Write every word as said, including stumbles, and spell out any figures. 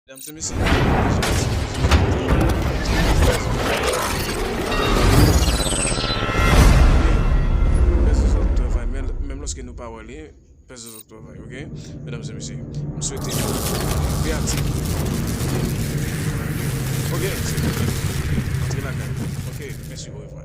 Medam e mesye, fè zòt travay, men, menm lòske nou pa wè li, fè zòt travay, oke? Medam e mesye, m swete nou kreyatif. Oke, se bon. Antre lakay. Oke, mèsi, orevwa.